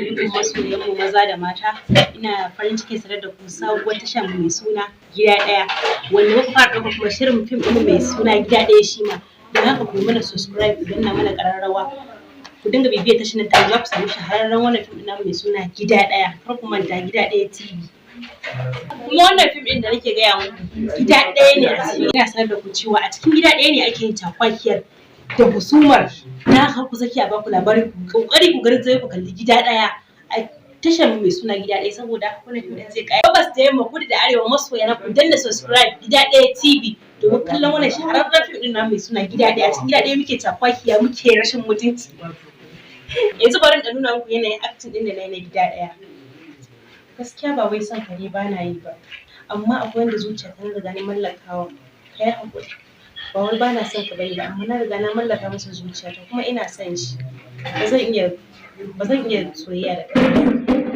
Dukkan masoyan mu maza da mata, ina farin cikin sanar da ku sabuwar tashar mu mai suna Gida Ɗaya, wanda muka fara ɗaukar kuma shirin fim ɗin mai suna Gida Ɗaya shi ma. Don haka ku yi mana subscribe, ku danna mana ƙararrawa, ku dinga bibiyar tashar nan tamu, za ku samu shahararren wannan fim ɗin namu mai suna Gida Ɗaya. Kar ku manta, Gida Ɗaya TV. Kuma wannan fim ɗin da nake gaya muku, gida ɗaya ne a ciki. Ina sanar da ku cewa a cikin Gida Ɗaya ne ake yin cakwakiyar da husumar. Na haka ku saki a baku labari, ku kokari ku garzayo ku kalli Gida Ɗaya a tashar mu mai suna Gida Ɗaya, saboda wannan fim ɗin zai ƙayatar. Gabas da yamma, kudu da arewa, masoya na, ku danna subscribe Gida Ɗaya TV domin kallon wannan shahararren fim ɗin namu mai suna Gida Ɗaya. A cikin Gida Ɗaya muke cakwakiya, muke rashin mutunci. Yanzu bari in nuna muku yanayin acting ɗin da na yi na Gida Ɗaya. Gaskiya ba wai son ka ne ba na yi ba, amma akwai wanda zuciya ta riga na mallakawa. Ka yi haƙuri, ba wai ba na son ka bane ba, amma na riga na mallaka masa zuciyata kuma ina son shi. Ba zan iya soyayya da kai ba.